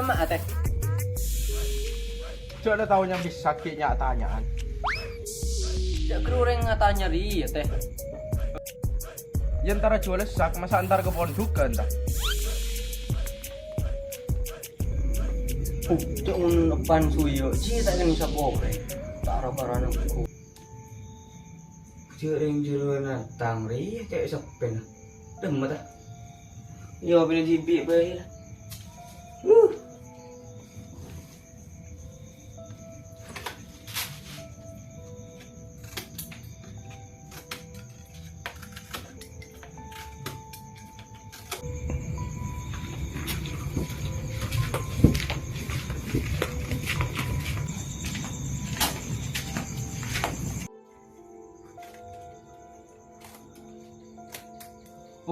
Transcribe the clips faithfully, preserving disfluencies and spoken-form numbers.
Emma' atè. Jhâ' la tao nyambi sakè' nya-tanya'an. Jhâ' ghâru orèng atanya rèya, Tè. Yâ entara jhuwâl sak, masa' entar ka ponḍhuk, enta? Cok, mon eppan suyo, jiyâ ta' kènè saporè. Ta' ro-parona engko'. Jhâ' rèng jârowa nantang rèya cè' seppèna. Dhemma ta? Iyâ, bâli dhibi' bhâi la. Huh.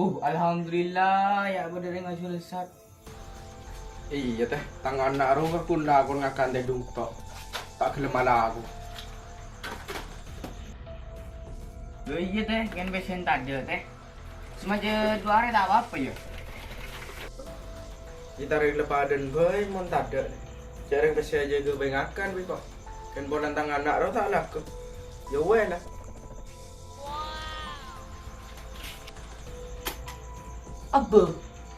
Uh, alhamdulillah, yâ bâḍâ rèng ajhâr sat. Iyâ, Tè. Tang ana' rowa ghun lakon ngakan tèḍung to'. Ta' ghellem alako. Lho, iyâ, Tè. Kèng pèssèna taḍâ', Tè. Sè majâ du arè ta' pa-apa, yâ. Ètarè lepaḍân bhâi mon taḍâ', Tè. Jhâ' rèng pèssè ajâgâ bhâi ngakan, bi' ko'. Kèng polana tang ana' rowa ta' alako. Yâ wè la. Abbâ,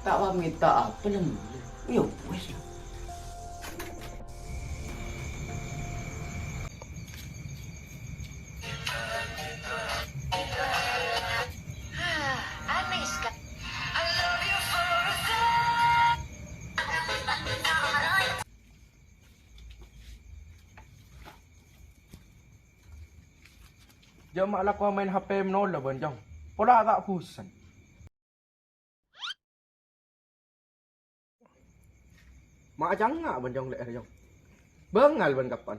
ta' pamèt ta' apa, Lem. Yâ wis. Jhâ' ma' lako maèn H P malolo bân, Cong. Pola ta' bosen. Ma' acangnga' bân, Cong, lè', Cong. Bângal bân kapan?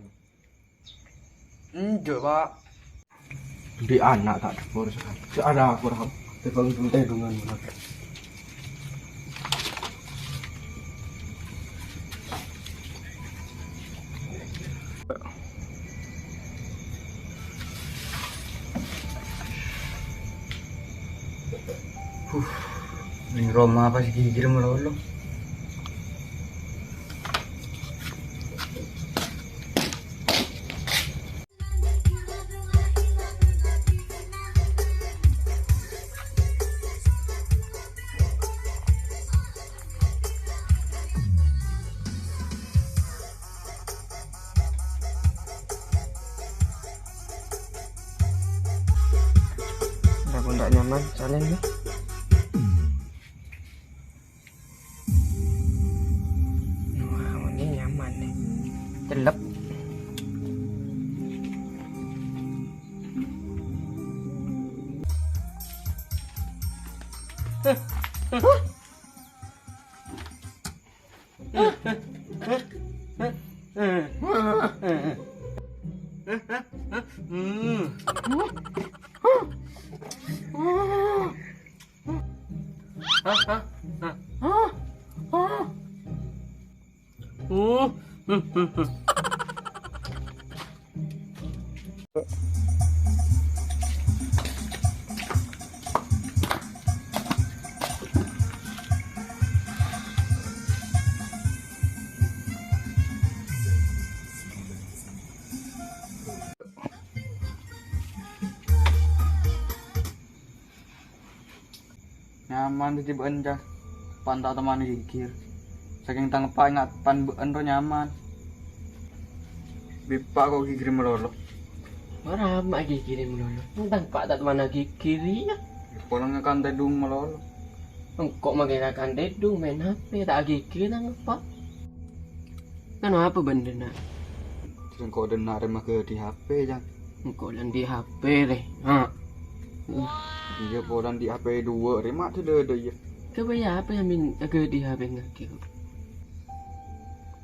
Enjâ', Pa'. Andi' ana' ta' ḍebbhur sakalè. Sè ada aku rahap. Tèbâng tèḍungan. Huh, neng roma pas ghighir malolo. Udah pun tak nyaman, soalnya ini. Wah, ini nyaman nih. Celep. Nyaman dhâddhi bâ'ân, Cang. Pan ta' temman ghighir. Sakèng tang eppa' enga' pan bâ'ân rowa nyaman. Bi' eppa' ko' ghighir malolo. Mara ma' ghighir malolo. Tang eppa' ta' temman ghighir, iyâ. Polana ngakan tèḍung malolo. Engko' makè ngakan tèḍung, maèn H P, ta' ghighir tang eppa'. Kan apa bân ḍinna'? Sèngko' ḍinna' rèma ghâḍi' H P, Cang. Engko' la anḍi' H P rè. Ha. Iyâ, polana anḍi' H P ḍuwâ' rè, ma' ḍâ-ḍâ, iyâ. Kabâjâ apa sè mèn aghâḍi' H P ngakè ko'?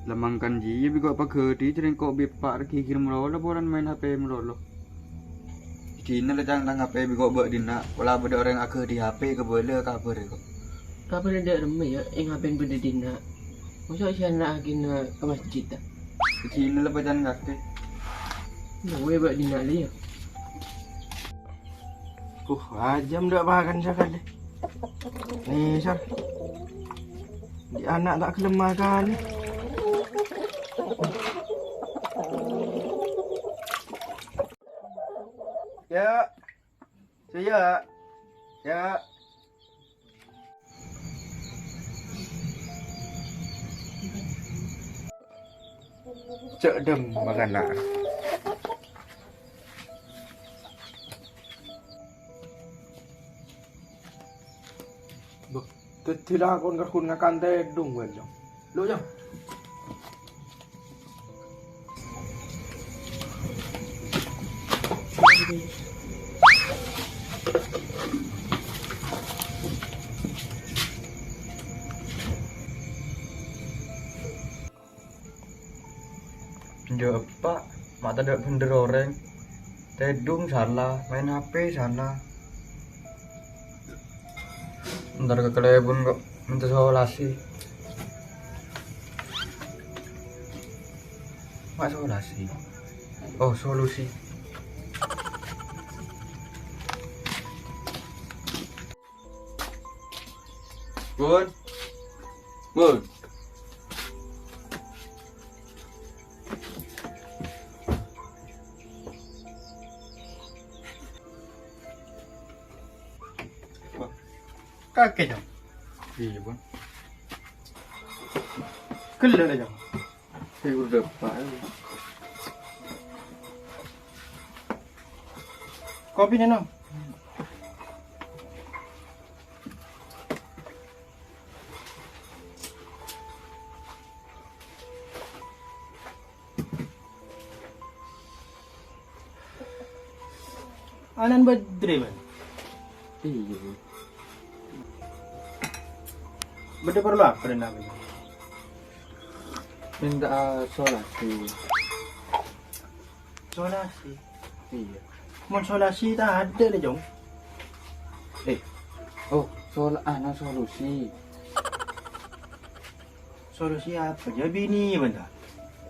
La mangkana jiyâ bi' ko' paghâḍi', sèngko' bi' eppa' rè ghighir malolo polana maèn H P malolo. Dina la cang tang H P bi' ko' bâ' dina, pola bâḍâ orèng aghâḍi' H P kabâlâ kabhâr ko'. Kabhâr ḍâ' remma yâ, eng H P bâḍâ dina. Mosok sè ana'aghina ka masjid, ta? Dina la pacan kakè. Nowè bâ' dina la yâ. Uh, ajâm ḍâ' pakan sakalè. Nih, Sar. Di ana' ta' ghellem makan. Ya. Sèyah. Ya. Cè' dhâmma kana'. Bâh, dhâddhi lakon kaghun ngakan tèdhung, wèn, Jong. Lo', Jong. Enjâ', Eppa', ma' tadâ' bhendher orèng. Tèdhung sala, maèn H P sala. Entar ka kalèbun kok mènta solasi. Ma' solasi. Oh, solusi. Bun. Bun. Wah, kakè, Jong. Iyâ, Bun. Ghellâ', Jong. Saya udah, Pak. Kopi, Neno. Anan Badri, Bang. Iyâ. Bâdâ parlo apa, Neno? Mènta solasi. Solasi? Iyâ. Mon solasi tadâ' lè, Jong. Eh. Oh, sol-, anu, solusi. Solusi apa? Jâ' binè bânta.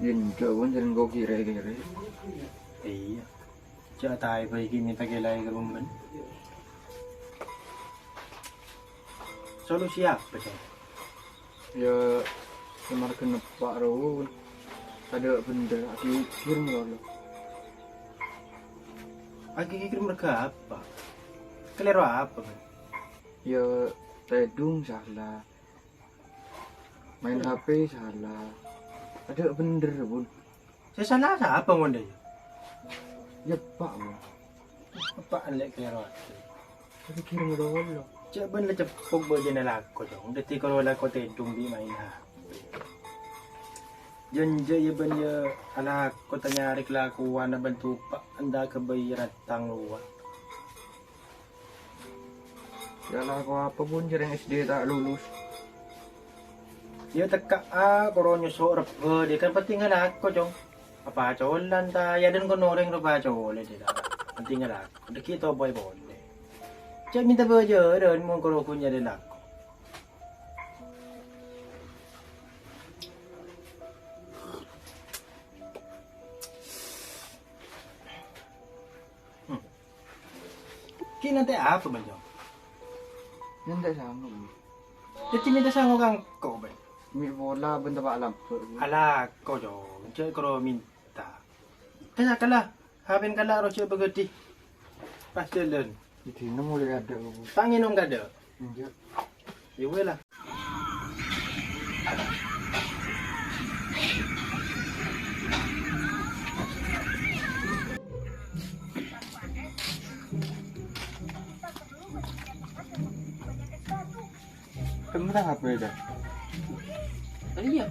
Yâ, enjâ', Bun, jârèng kok kèrè-kèrè. Iyâ. Jâ' taè bhâi ghi' mènta kèlaè ka bân. Solusi apa, Jong? Yâ, samarghâ neppa' rowa, Bun. Tadâ' bhendher, aghighir malolo. Aghighir marghâ apa? Kalèro apa, Bun? Yâ, tèdhung sala. Maèn H P sala. Tadâ' bhendher, Bun. Sè sala sapa mon dâ' iyâ? Yâ, Eppa', Bun. Eppa' lè' kalèro atè. Tapi kirim dolo. Cè' bân la ceppok bâjâna lako, Jong. Dhâddhi karo lako tèdhung bi' maèn H P. Jâ' enjâ' iyâ bân iyâ alako tanyarè kalakowanna bân topa' enda' ghâbây rattang rowa. Yâ, lako apa, Bun, jârèng S D ta' lulus? Yâ, tekka'a, koro nyoso' rebbhâ, dhi kan penting alako, Jong. Apa colan ta', yâ, dân kono orèng ropa colè, dhi, ta'. Penting alako, dhâggi' topa' polè. Cè' mènta bâjârân, mon koro ghun nyarè lako. Hmm. Ki' nantè' apa, Bân, Jong? Nantè' sango, Bun. Dhâddhi mènta sango ka engko', Bân. Mè' pola bân teppa' lambâ', Bun. Alako, Jong. Jâ' koro mènta. Kala-kala, H P-na kala' rowa jâ' paghâdhi. Pas jhâlân. Dina molè adâ', Bun. Ta' ngènom kadâ'? Enjâ'. Yâ wè la. Kennèng apa ya, Cak? Iyâ,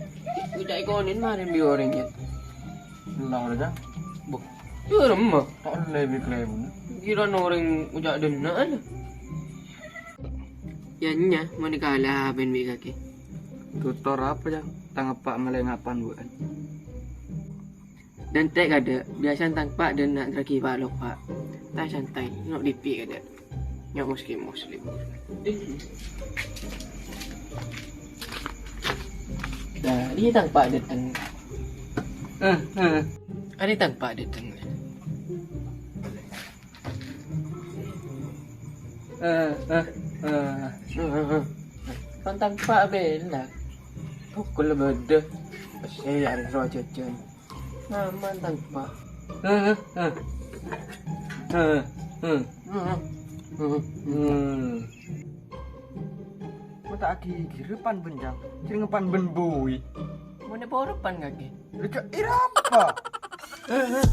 ucak ikonin marèn bi' orèng, Cak. Ella, Cak. Boh, iyâ remma. Ta' ollè bi' kalèbun. Kèra orèng ucak dânna'an. Yâ, nya, mon èkala' bân bi' kakè. Tutor apa, Cak? Tang eppa' malè ngapan, bu'en? Dântè' kadâ', biyasana tang pa' dâ' enna' dragi pa' loppa'. Ta' santai, nyo' dhibi' kadâ'. Nyo' muslim-muslim. Nah, iyâ tang pa' dâteng. Eh, eh. Arè tang pa' dâteng. Eh, eh, eh. Tang pa' bella. Pokol bâdâ. Eh, arè rowa jhâjhân. Aman, Tan, Pak. Heh, heh, heh. Heh, heh. Hmm. Hmm. Mata agi girepan bân, Jang. Girepan bân bui. Mone poropan kake. Lha, Jang, ira apa? Heh, heh.